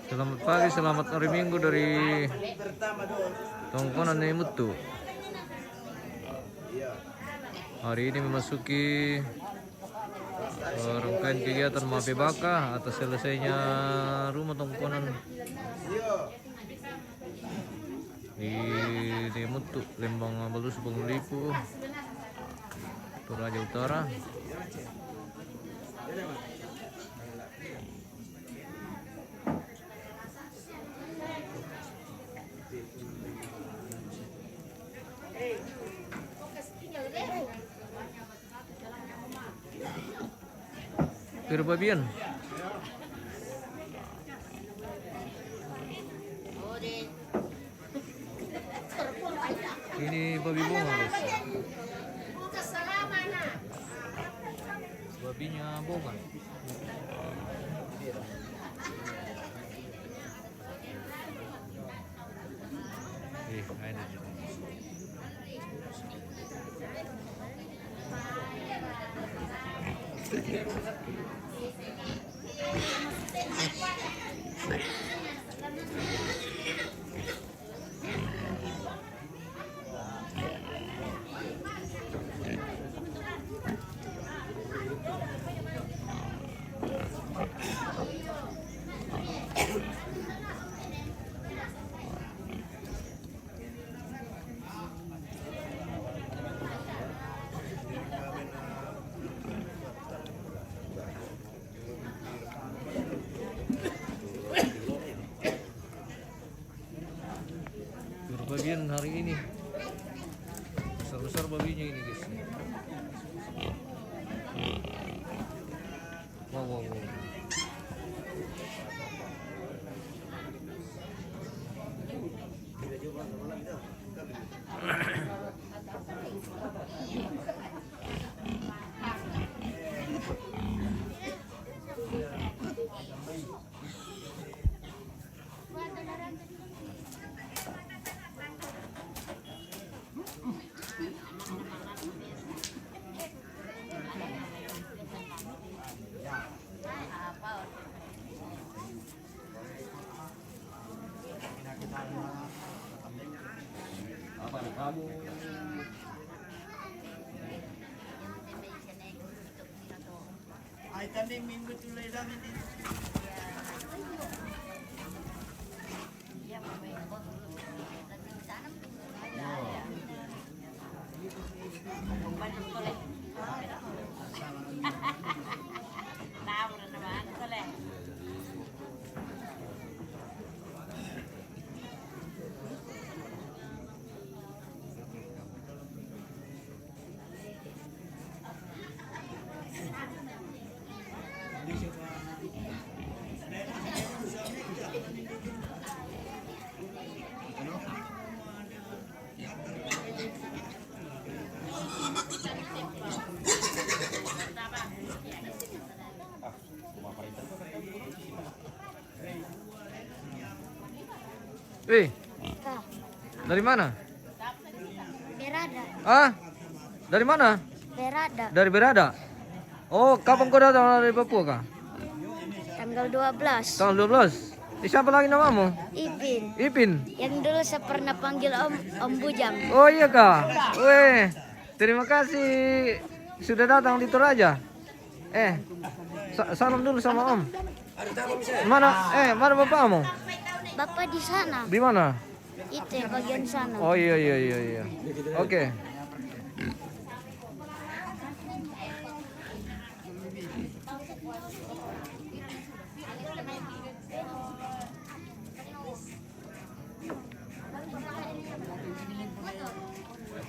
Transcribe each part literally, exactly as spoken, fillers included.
Selamat pagi, selamat hari Minggu dari Tongkonan Nemuttu. Hari ini memasuki, eh, rangkaian kegiatan Mape Baka atas selesainya rumah Tongkonan di Nemuttu, Lembang Balusu, Bangul Ipu, Toraja Utara. Pira babian? Ini babi bunga, guys. Babinya bunga. Ih, ini. Berbagian hari ini. Besar-besar babinya ini, guys. Wow, wow, wow. Ai, tani minggu tu lai dami ni. Eh, dari mana? Berada. Ah? Dari mana? Berada. Dari Berada. Oh, kapan kau datang dari Papua kah? Tanggal dua belas. Tanggal dua belas. Eh, siapa lagi namamu? Ipin. Ipin. Yang dulu saya pernah panggil Om, Om Bujang. Oh iya kah? Weh, terima kasih sudah datang di Toraja. Eh, sa- salam dulu sama Om. Mana? Eh, mana bapakmu? Bapak di sana. Di mana? Itu bagian sana. Oh iya, iya, iya, iya. Oke.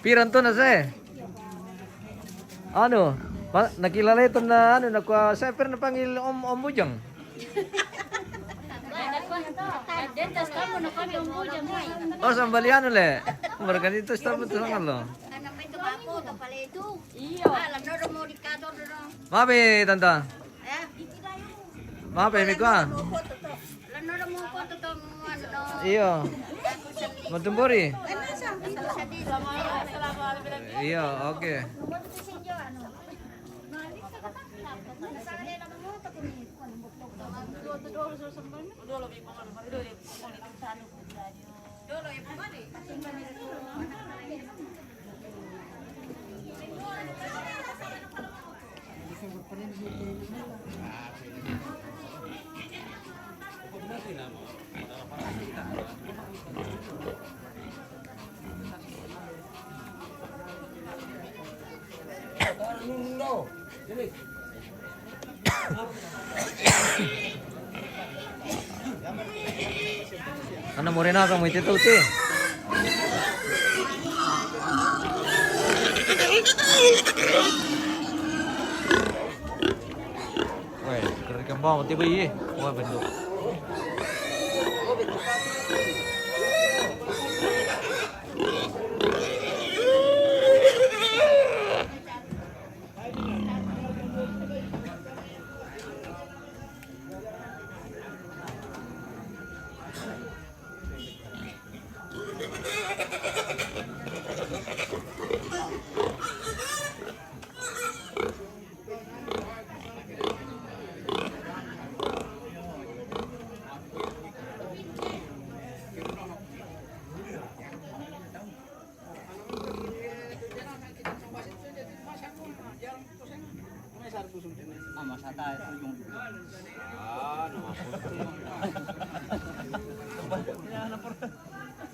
Piran tu na saya. Anu, nakilala itu na anu, na kuasa pernah panggil Om, Om Bujang. Oh, sambalian le. Mereka itu stampu tu sangat lo. Mabe, tanta. Mabe, mi kua. Iyo. Matumbori. Iyo, oke. Ana morena ka mo ite to te. Weh, kere kembang te bai ye. Wah, benduk.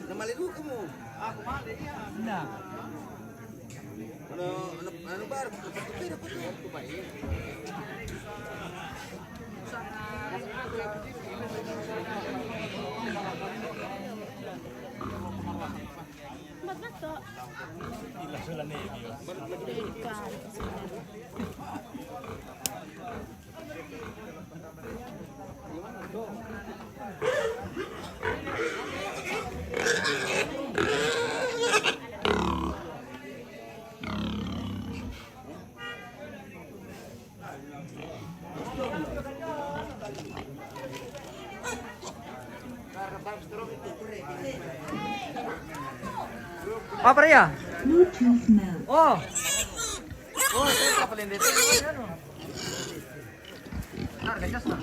Namali dulu kamu. Aku mali, iya. Nah. Ano, ano, ano ba? Ano ba? Apa ya? Bluetooth mode. Oh. Oh, saya tak paling detik. Harga jas lah.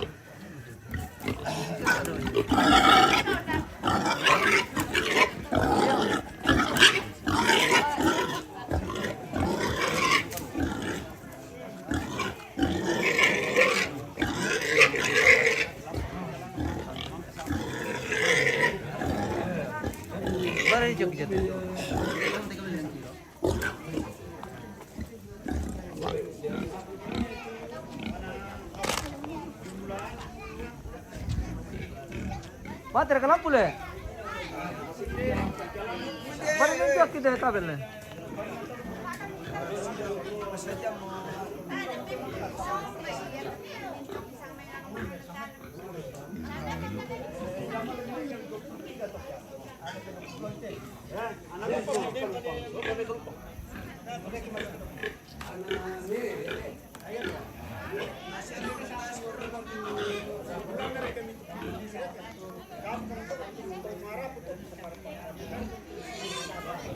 Batere ka lampu le. Baru nunjuk kita kabel le.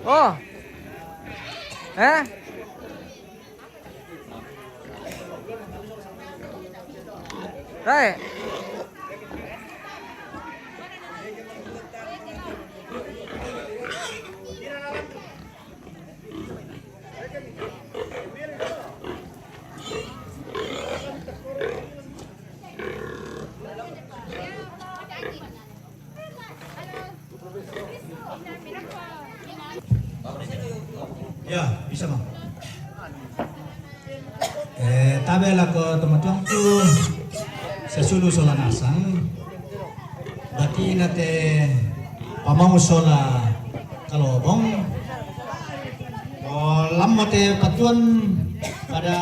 Oh. Eh? Right. Ya, bisa, Bang. Eh, tabe lako tomatuangku sasulu sola nasang. Batina te pamau sola kalobong. O lamma te patuan pada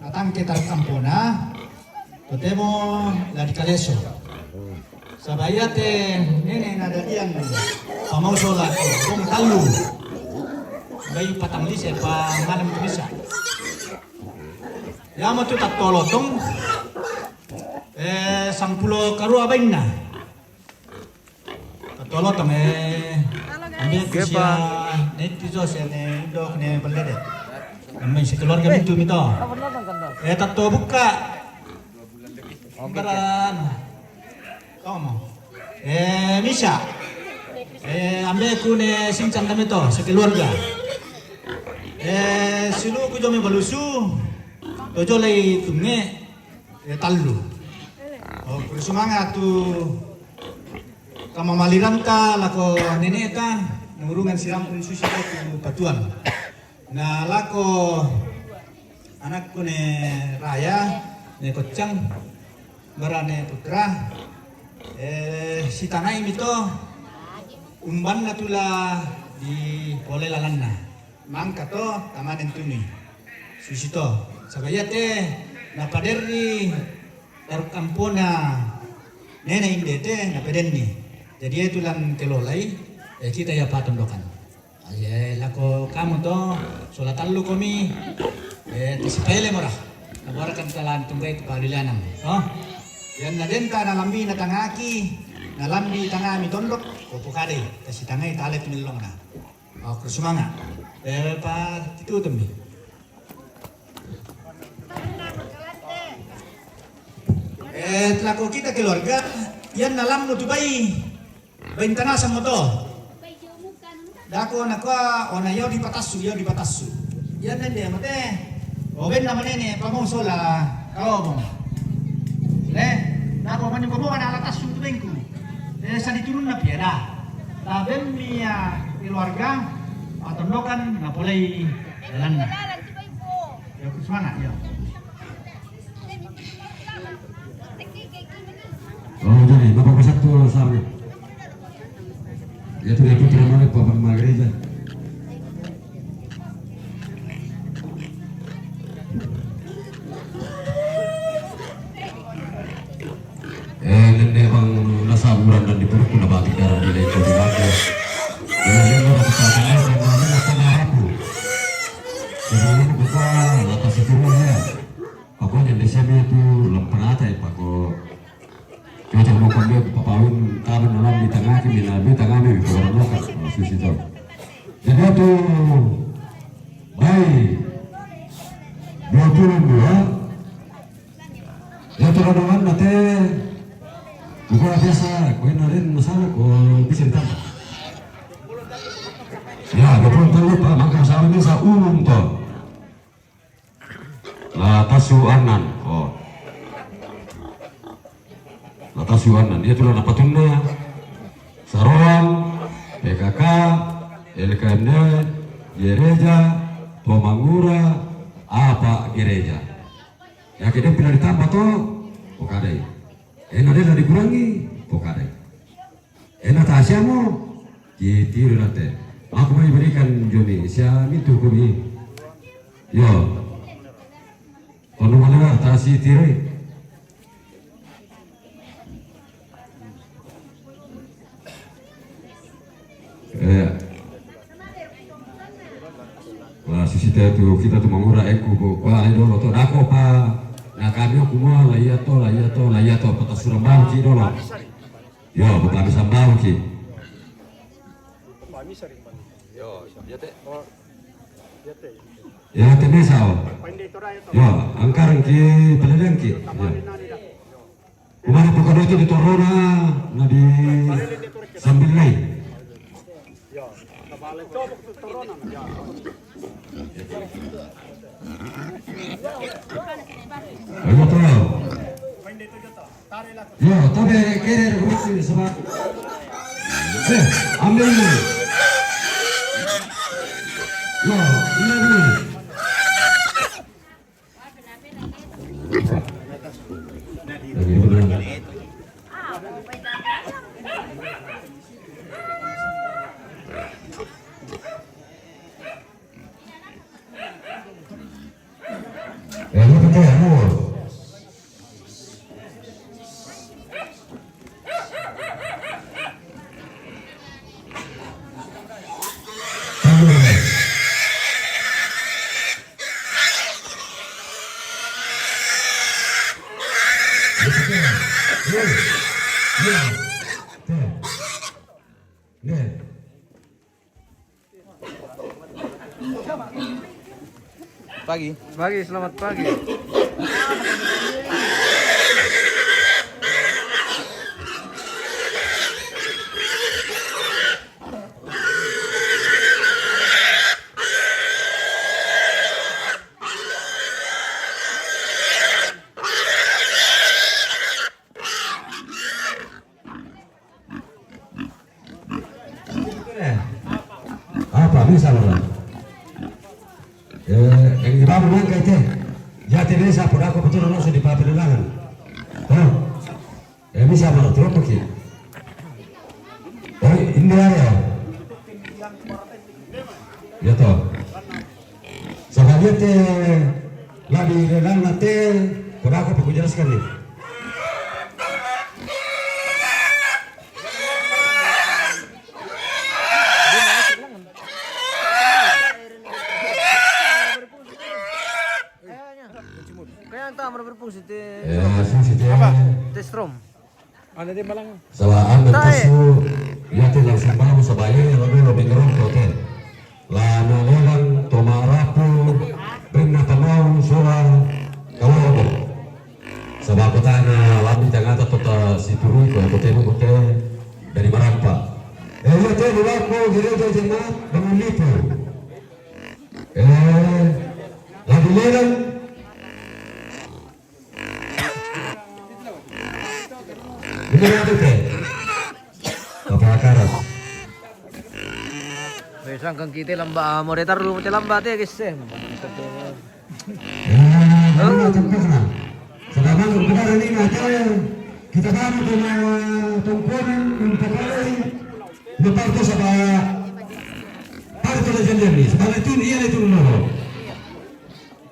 natangke tarkampona. Totemo la dikaleso. Saba ia te nene nadadian pamau sola ko bong tallu. Bai patang lise pa ngalem bisa. Ia matu tattolotong, eh, sampulo karua bainna. Tolotong, eh, ambil kusia netizo sene dok ne belede. Ambil sekeluarga itu mito. Eh, tatto buka. Baran. Omo. Eh, misa. Eh, ambeku ne sincang kami to, sekeluarga. Eh, siluku jo mi balusu, to jo lai tunge, eh, tallu. Oh, kuri sumanga tu kamamaliranta lako neneta, nurungan sirampu susi tu patuan. Na lako anakku ne Raya, ne Koccang, bara ne Putra, eh, sitangai mi to, umbanna tula di pole lalanna. Mangka to, tamanen tuni. Susi to. Saba iya te, napaderri tarukampona nene inde te, napadenni. Jadi, eh, tulan kelolai, eh, kita ya patondokan. Aye, lako kamu to, sola tallu komi, eh, tisipele mora. Nabuarakan talan tunggai tu palilanan, oh. Yang nadenta na lambi na tangaki, na lambi tangami tondok, ko pokadai, kasi tangai tale pinillongna. Oh, ko sumanga. Eh, pa titu temi. Eh, lako kita keluarga, yang nalammu tu bai. Baintanasa moto. Dako nakua, ona yo dipatassu, yo dipatassu. Iya nende mate. O benna manene, pamau sola, kau mo. Le, dako mani pamau ana ala tassu tu bengku. Eh, sadi turun na piada. Taben mia keluarga, patondokan, napolai jalan. Ya, ku semangat, ya. Oh, jadi, Bapak Kasatu, salam. Ya, tu dia putra mana, Bapak Kepala Gereja. Eh, nende bang nasaburan dan dipuruk na batik darah di leko di lako. Eh, dia mau dapat satu orang yang mana nak sama aku. Jadi, ini bukan atas itu ya. Pokoknya di sini tu lampanata ya, pako. Cocok mau kami papawin taman dalam di tangah kami, na di tangah kami, pokoknya lokal, maksud situ. Jadi itu, baik, dua puluh dua, ya, terlalu nanti, bukan biasa, kau yang ada masalah, kau bisa ditambah. Ya, dua puluh dua, Pak, maka saya ini saya umum, toh. La tassu annan. Oh. La tassu annan. Iya tu la napatunna. Saroang, P K K, L K M D, gereja, Tomangura, apa gereja. Ya, kita pina ditambah to, pokadai. Ena dena dikurangi, pokadai. Ena tasiamo, kitiru nate. Aku mai berikan jomi, siami tu kumi. Yo. Kono mana tasi tiru. Eh. Wah, sisi te tu kita tu mangura eku ko. Wah, ayo dolo to dako pa. Na kami aku mau la iya to, la iya to, la iya to, pata surang bau ki dolo. Yo, bapa mi sambau ki. Yo, iya te. Iya te mesa o. Yo, angkarang ki, peledang ki. Yo. Kumana pokadoto di torona, na di sambil lai. Ayo to. Yo, tobe kere rusi sama. Eh, ambil ini. Yo, ini dulu. Lagi benar. Pagi. Pagi, selamat pagi. Aku betul langsung di pape lelangan. Tuh. Eh, bisa mau, terus pergi. Oh, ini area. Ya, toh. Saba' iye te la di lelangan te, ko dako' pe ku jelaskan ni. Kayaknya tak mau berfungsi te. Ya, fungsi te. Te strom. Saba' anu, tae. Iye te langsung ba'u saba' iye lalu lo mengeronto te. La nalelang Tomarapu, Benna Tamau, sola Kalobo. Saba' ko tana lambi tangata tota situru ko, ko te, ko te dari Marampa. Eh, iye te di lako gereja jemaat Bangun Lipu. Eh, la di lelang. Ini apa te? Apa karas? Weh, sangkan kite lamba', more tarru te lamba' te, guys, eh. Eh, baru lah tempat lah. Sudah masuk ke dalam ini, ada kita baru dengan tongkonan, untuk kali. Lepas itu, saba' pada tu la jalan ni, saba' itu ni, iye itu dulu.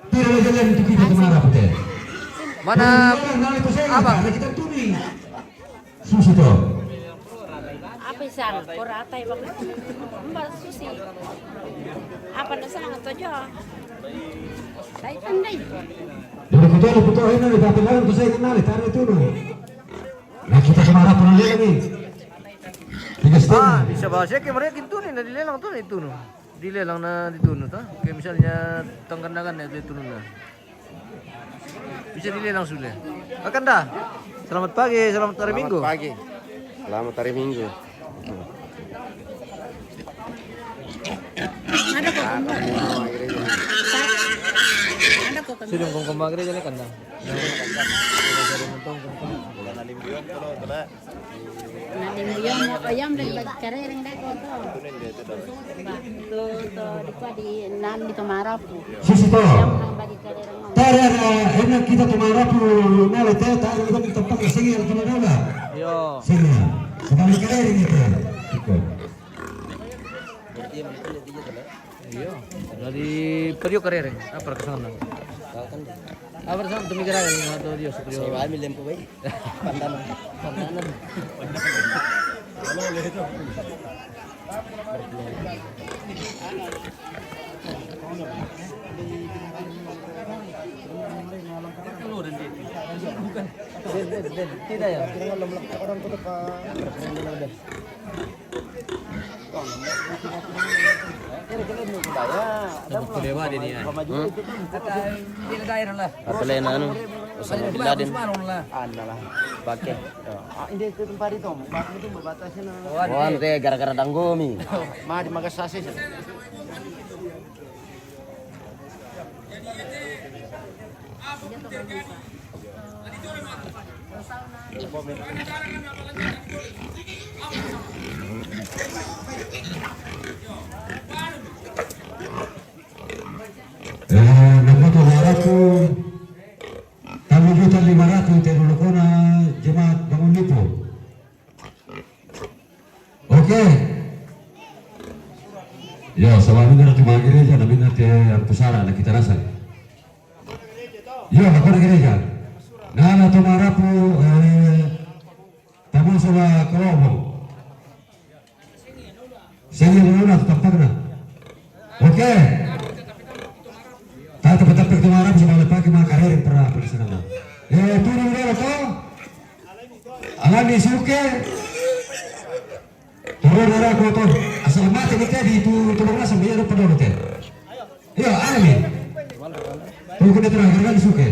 Tira la jalan itu kita kemana, Pute? Mana abang? Kita tuning. Susi to. Apa sang? Kor atai bang. Mbak Susi. Apa na sang to jo? Sai pandai. Dulu kita lu puto ini di papilan tu saya kenal, tarik tu lu. Nah, kita kemana pun lagi ni. Tiga setengah. Ah, bisa bahasa ke mereka itu ni, na di lelang tu ni itu nu. Di lelang na di tunu, ta? Kayak misalnya tanggandagan na di tunu na. Bisa di lelang sule. Akan dah. Selamat pagi, selamat hari Minggu. Selamat pagi. Selamat hari Minggu. Ada kok kembang. Ada kok kembang. Sudah kong kembang gereja ni kan dah. Na limbu yo mo ayam dari bagi karereng dako to. Ba, to, to, di pa di nan di Tomarapu. Susi to. Ayam nang bagi karereng mo. Tara na, ena kita Tomarapu, na le te, tara na kita tempat sini yang kena dona. Yo. Sini. Sebalik karereng itu. Iko. Iyo. Dari perio karere, apa kesana? Apa kesana? Tumi karere ni atau dia superior. Saya ambil lempo baik. Pantanan. Pantanan. Bukan. Tidak ya. Orang tutup. Atau lena anu, Osama bin Laden. Anu lah. Pakai. Ah, ini itu tempat itu, tempat itu berbatasnya. Wah, gara-gara danggomi. Mari makan sasis. Eh, na ko Tomarapu, tellu juta lima ratus te lolokona jemaat Bangun Lipo. Oke. Yo, saba' minna tu ma gereja, na minna te anu pusara, na kita rasa. Yo, na kona gereja. Na, na Tomarapu, eh, Taman Sola Kolobo. Sengil na, na, tampakna. Oke. Tata patapek tu marap, saba' le pagi ma karereng para, para sana. Eh, turun dulu to. Alani suke. Turun dulu ko to. Asal mate ni te di tu, tu bangasa, biar apa dulu te. Iyo, alani. Turun dulu, turun, karereng suke.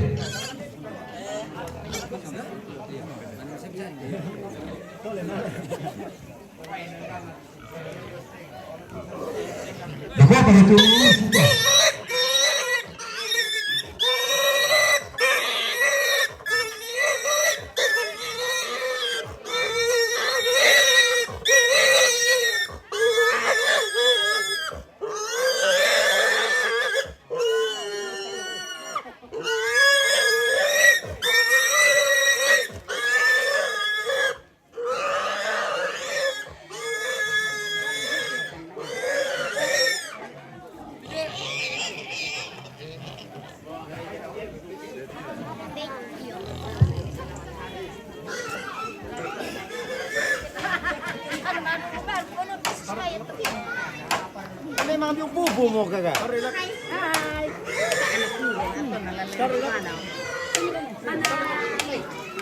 Bumo kaga. Hai. Hai.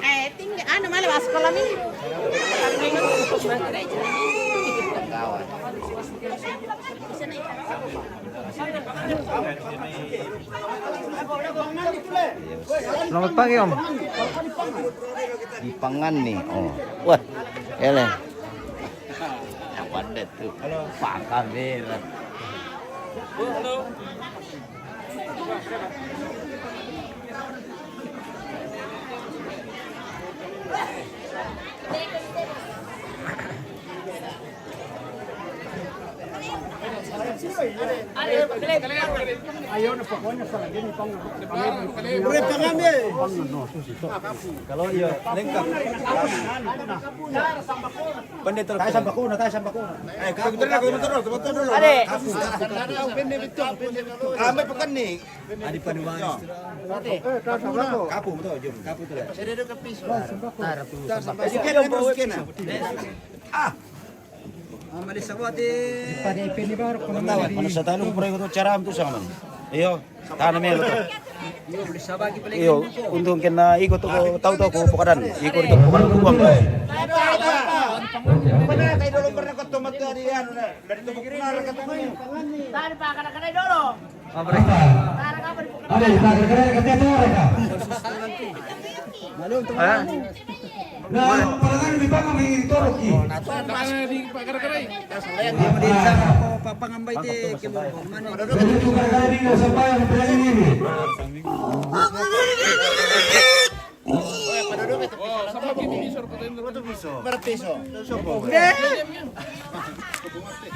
Eh, tinggi, anu, malah masuk kolam ini. Selamat pagi, Om. Di pangan nih, oh. Wah, ele. Apa ada tuh? Pakai berat. Kalau iya, lengkap. Pendeta. Tayo sa bakuna, tayo sa bakuna. Eh, kamu terus, kamu terus, kamu terus. Ade. Kami pekan nih. Adi paniwani. Kapu, betul, Jum. Kapu tu lah. Saya duduk ke piso. Tar, tar, tar, tar. Sikit, terus sikit, nah. Ah. Amali sabati. Pada ipini baru, kalau mana sa talu, bro, itu cara tu sama ni. Iyo, tanam yang betul. Iyo, untung kena ikut tu, tahu tu aku pokadan. Ikut tu pokadan tu, bang. Benar, tayo dulu pernah ketemu tu hari, anu, nah. Dari tu pernah ketemu. Tadi, Pak, kadang-kadang dulu. Apa? Ada di pagar-pagar kata itu mereka. Hah? Nah, parangan di pagar may toroki. Di pagar-pagar. Jadi itu pagar-pagar di nasa pagar parangan ini. Oh, sama gini, bisor ko rin. Berapa piso?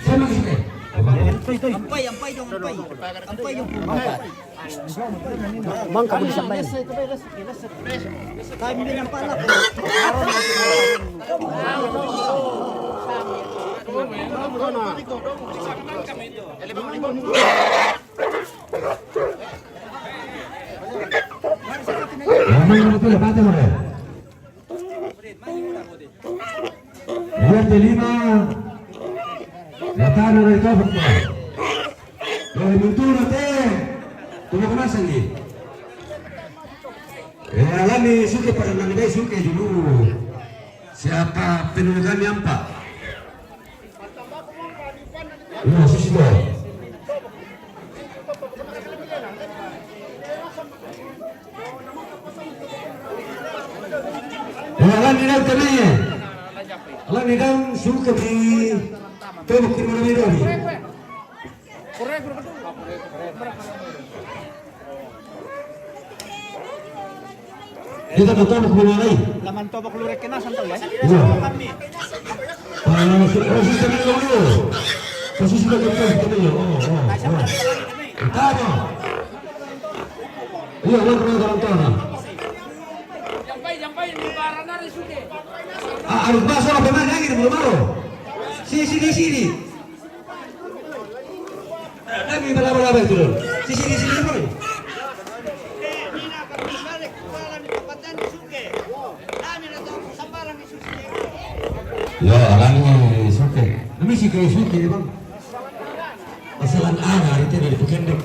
Sama gini. Ampay, ampay dong, ampay. Ampay dong. Bang, kamu disampay. Time din ang pala. Nomor satu, levante, Morel. Dua de lima. Latano dari Tobok. Dari Muntura te. Tuma kemasan ni. Eh, alami suke pada nang dai suke dulu. Siapa penuh kami ampa? Iya, susi to. Iya, lan ni dan kami. Lan ni dan suka di Tobok di mana ni doni. Kita tatama ko mga lay. Laman Tobok lurek kena santaw, ya? Iya. Ah, si, oh, si Camilo, Camilo. Kasi sila Camilo, Camilo. Oh, oh, oh. Tama. Iya, wala na karon to, ha? Ah, ano ba sa mga lagi na mga maro? Si, si, si, si. Dami bala-bala ba ito doon? Sisi, sisi, sisi. Yo, orangnya suke. Dami si kayo suke, di ba? Masalah ada, itu dari Bukendek.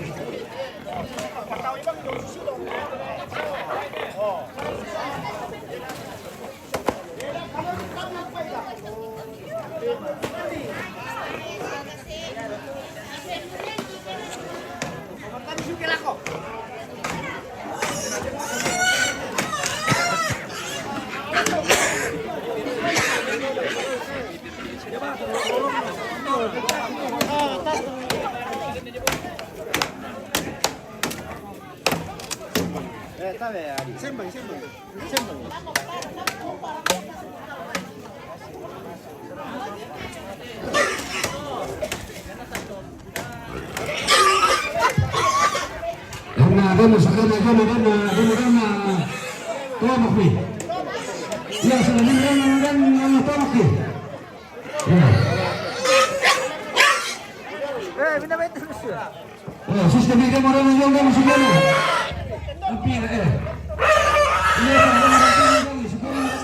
Karena ada masakan, ada makan, ada makan. Tuan Makmi. Ya, sudah ini kan kan yang Tuan Makmi. Ya. Eh, bina betul. Oh, sistem ini orang yang nggak masuk mana? Tapi eh. Iya, orang yang nggak masuk mana?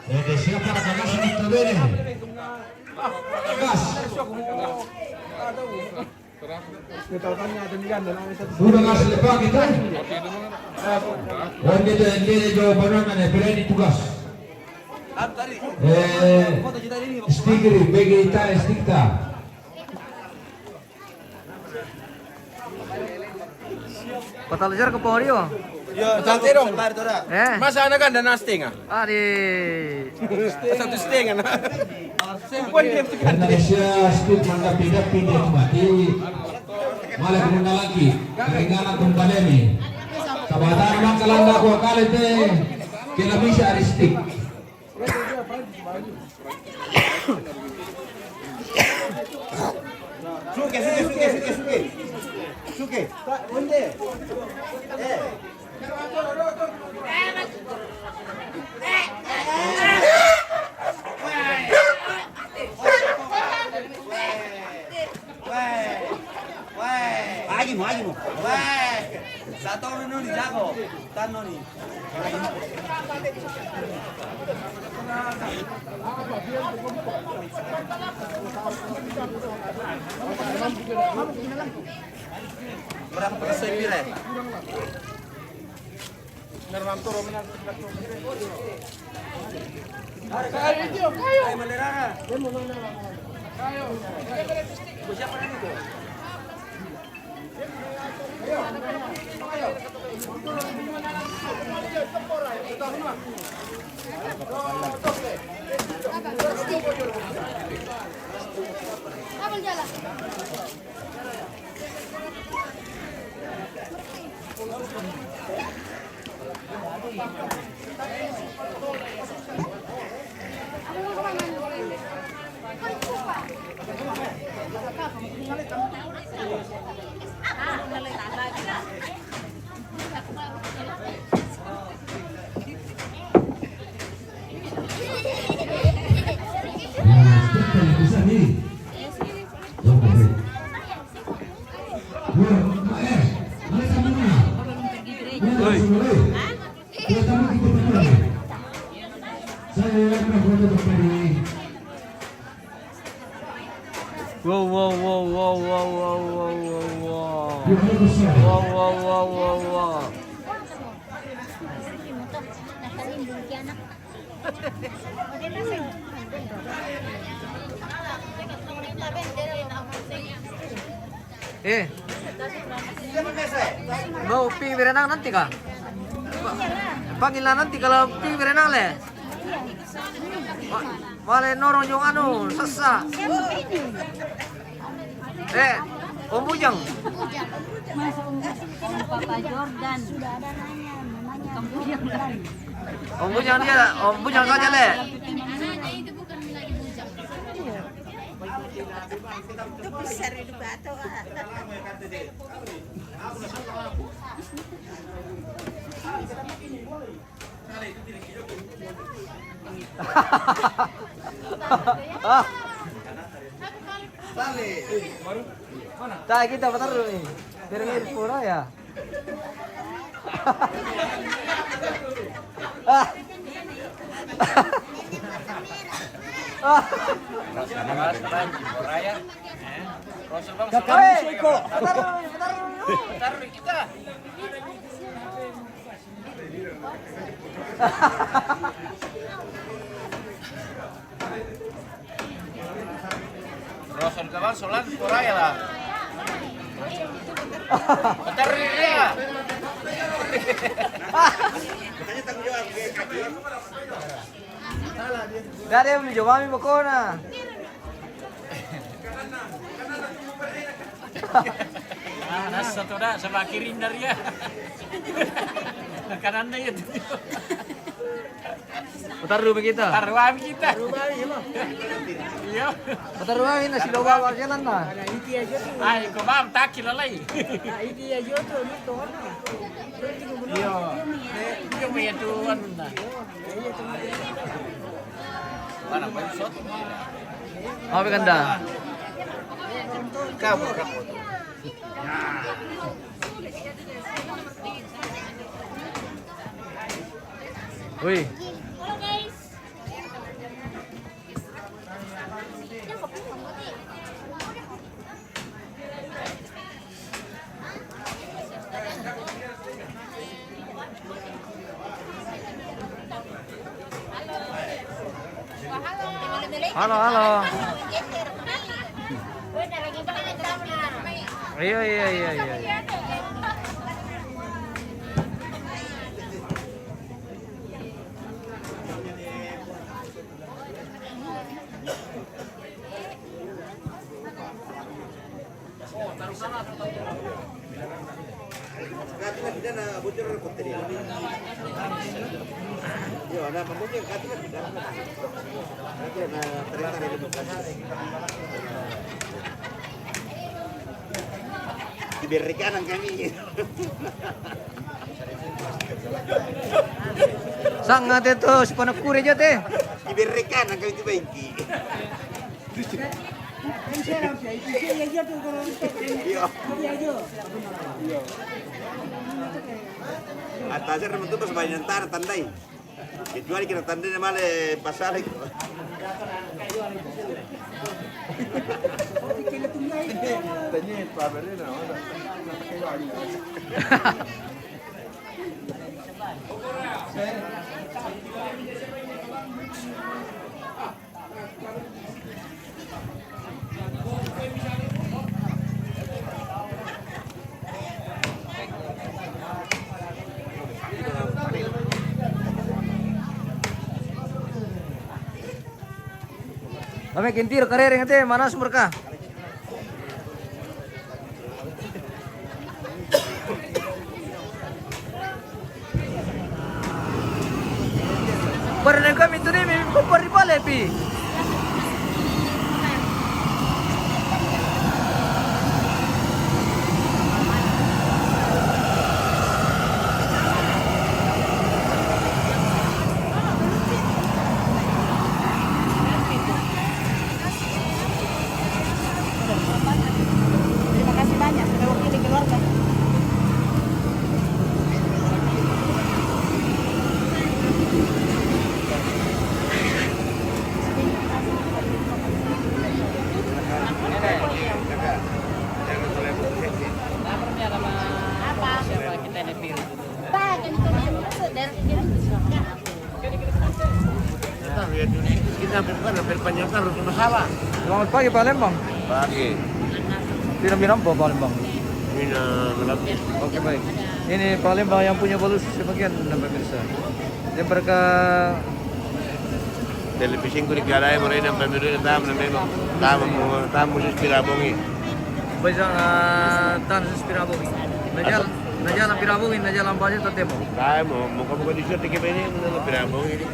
Oke, siap para kakak semua bene. Gas. Udah gas lepas kita. Wanda de de jo banana ne berani tugas. Eh, stigri, begi ta, stigta. Patalajar ke Porio. Yo, tante dong. Eh? Masa anak kan dan setengah. Adi. Satu setengah, nah. Indonesia speed mangga pindah pindah mati. Malah kemana lagi? Keringanan kembali nih. Sabadar mangkalanda ko kali te. Kena bisa ari stick. Suke, suke, suke, suke, suke. Suke. Pak, onde. Eh. Agi mo, agi mo. Weh. Satu noni jago. Tan noni. Berapa persen nilai? Woi. Wow, wow, wow, wow, wow, wow, wow, wow, wow. Wow, wow, wow, wow, wow. Eh. Mau pi berenang nanti kah? Panggillah nanti kalau pi berenang le. Wa-, wale norong jong anu, sasa. Eh, Om Bujang. Mas, Om Bujang. Om Papa Jordan. Sudah ada nanya, namanya Om Bujang. Jordan. Om Bujang dia, Om Bujang saja le. Itu besar itu batu, ah. Ah. Tak kita patarru ni. Biar ni pura ya. Ah. Ah. Kakak Woi, Siko. Patarru, patarru. Patarru kita. Roson kawan solan koraya lah. Patarru dia. Dari yang menjawab pokoknya. Ah, nasa to da, sa' kiring dari ya. Kanan na ya. Patarru mi kita. Patarru mi kita. Iya. Patarru mi na sila bawa jalan na. Ay, ko ba, taki lalai. Iyo. Iyo, may atuan na. Mabe kanda. Uy. Halo, halo. Iyo, iyo, iyo, iyo. Di bere kanan kami. Sanga' te to, si Panakure jo te. Di bere kanan kami tu bengki. Iyo. Atasnya teman tu pas banyak tandai. Kecuali kita tandai male pasal itu. Tanya Pak Berlin, mana? Dame kintiro karere ngate mana sumber ka. Para na kami tu ni, mi papari pale pi. Terima kasih banyak sudah wakili keluarga. Apa? Siapa kita ini? Pak, kan itu yang maksud dari kita. Selamat pagi, Palembang. Pagi. Tidak minum apa, Palembang? Minum. Oke, baik. Ini Palembang yang punya Balusu sebagian, pemirsa. Yang mereka Television ku di kada ai, mo rin ang pamilu na tamu na memang tamu mo, tamu sa Spirabongi. Baisa, ah, tamu sa Spirabongi. Najal, najal ang Pirabongi, najal ang Baja Totemo. Tamu mo, mo kamu kondisyon, tiki ba ini, mo na Pirabongi.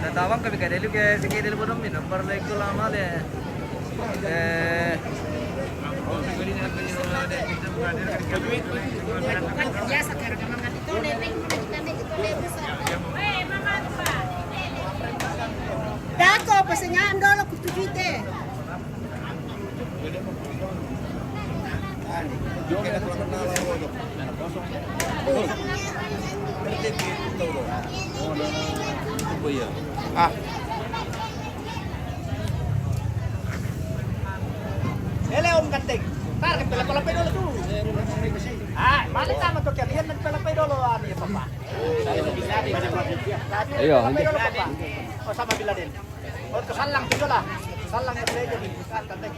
Natawan kami kay Delu, kay sige Delu po namin, ang parlay ko lang mali. Eh. Dako, pasengaan dolo ku tujite. Ah. Ele, Om Ganteng. Tar, pela-pela dolo tu. Ah, mali tama tu kian. Iyan nagpela-pela dolo, ah, iya, papa. Iya, pela-pela dolo, papa. Oh, sama Bin Laden. Oh, kasalang tu lah. Kasalang ya, boleh jadi. Tar, Ganteng.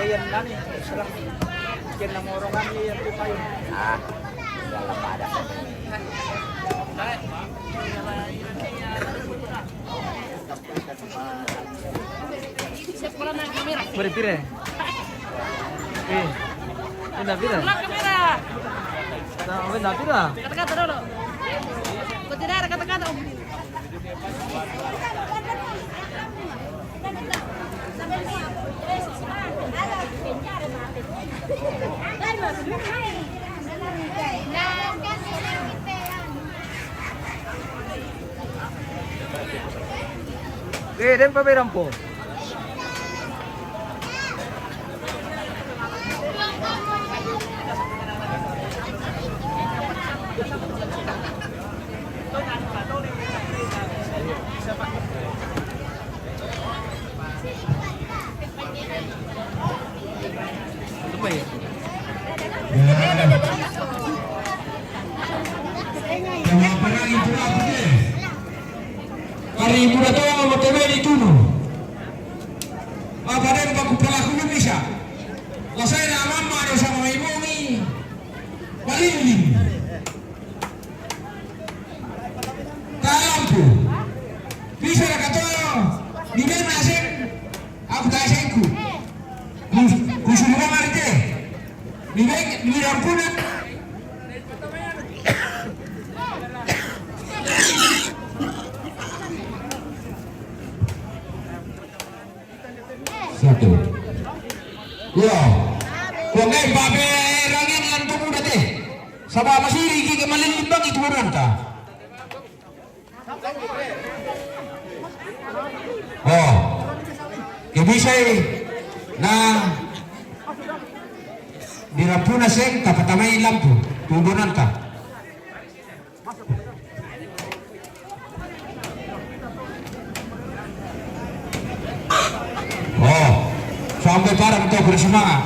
Iyan nani, serang. Iyan na morongan iyan tu kayu. Ah, dalam ada. Pire, pire. Eh, ini pire. Pulang kamera. Nah, ini pire. Kata-kata dulu. Kau tidak ada kata-kata, Om. Eh, den pa berampo. Ari muda toa mo tebe di tunu. Apa den baku pelaku ni bisa. Lasai na mama ada sama ibu ni. Balilin. Talampu. Bisa na katoa. Ni ben na sen. Aku ta senku. Kus-, kusuru ba marite. Ni ben, ni rampuna. Satu. Yo. Ko ngai babe rangin lan tumu date. Saba masiri ki ke malin limbang itu buruan ta. Oh. Ke bisa i na di rampuna seng tapatamai lampu. Tumbonanta. Oh, sampai parang to, beri semangat.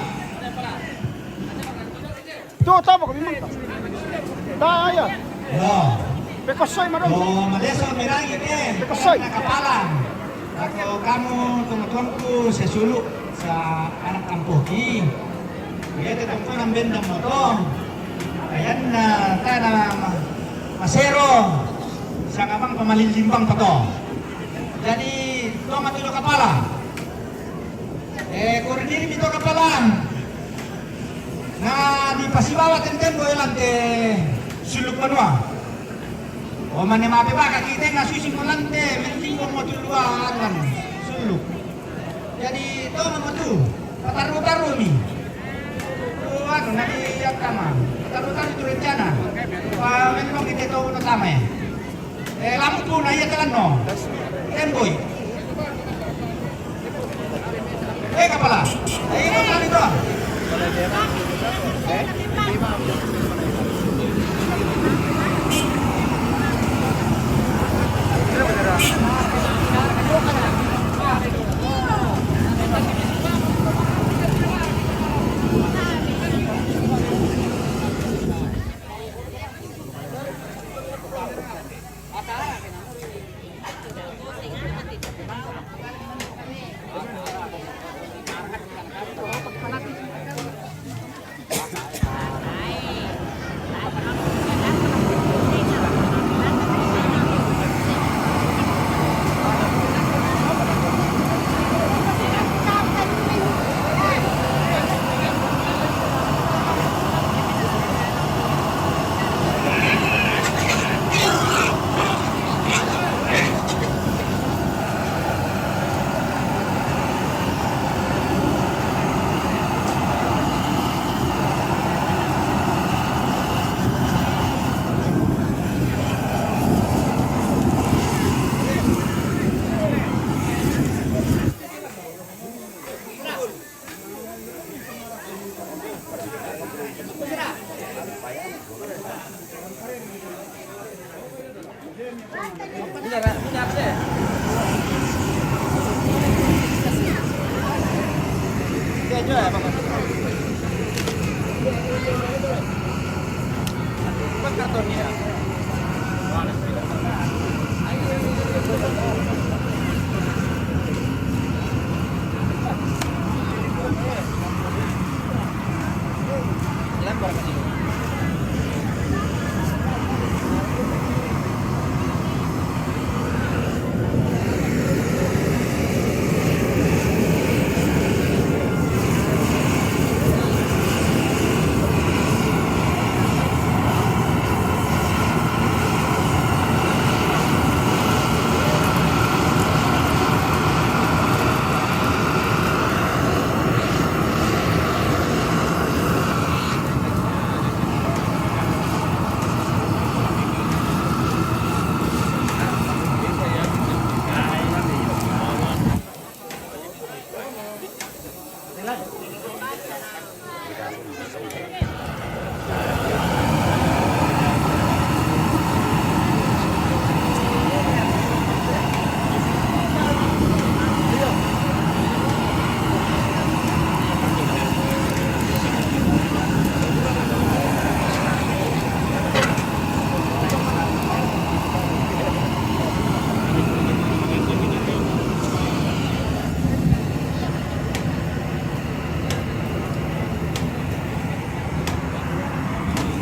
Yo, tama kami mangka. Taya. Yo. Pekosoi maro. Yo, maleso mirangi ke. Pekosoi. Kapala. Ako kamu tunggu-tunggu sesulu sa anak ampoki. Iya te tunggu nang benda moto. Ayan na tana ma-, masero. Sanga mang pamalilimbang pato. Jadi, toma tuyo kapala. Eh, kuri diri mi to kapala. Na di pasibawa tenten boy lante suluk manua. O mane mape baka kite na susi mo lante mending mo tu dua aduan suluk. Jadi to mo tu pataru-taru mi. Tu anu na di yang tama. Pataru-taru tu rencana. Pa memang kite to uno tama ya. Eh, lampu na iya jalan no. Temboi. Eh, kapala. Eh, kapala itu.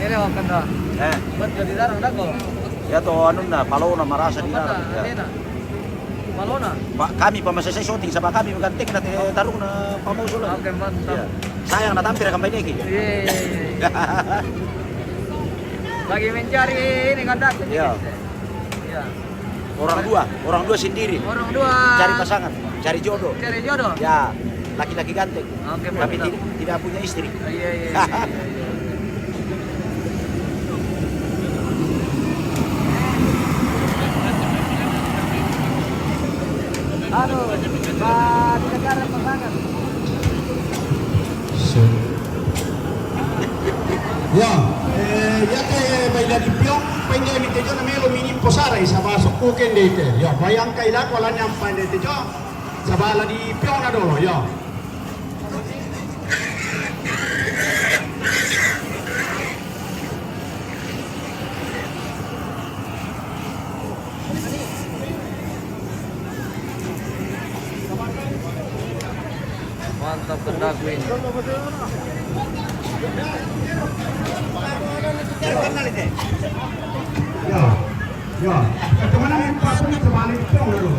Ele wakan da. Eh. Buat jadi darang da ko. Ya to anunna, palona marasa di darang. Ya. Palona. Pak, kami pa masesai syuting, saba kami magantek na te tarung na pamoso lagi. Oke, mantap. Ya. Sayang na tampil kan baineki. Iya, iya, iya. Lagi mencari ini kan, Dak? Iya. Iya. Orang dua, orang dua sendiri. Orang dua. Cari pasangan, cari jodoh. Cari jodoh? Ya, laki-laki ganteng. Oke, tapi mantap. Tidak, tidak punya istri. Iya, iya, iya, iya, iya. Aduh, Pak, tidak ada pasangan. Ya, eh, ya te bai lagi piong, painda mi te jo na melo mini posara isa ba sokku kende ite. Ya, bayangka ila ko lanyang painda te jo. Sabala di piong na dolo, ya. Of the dark green. Ya, ya. Teman-teman, patungnya terbalik dong, aduh.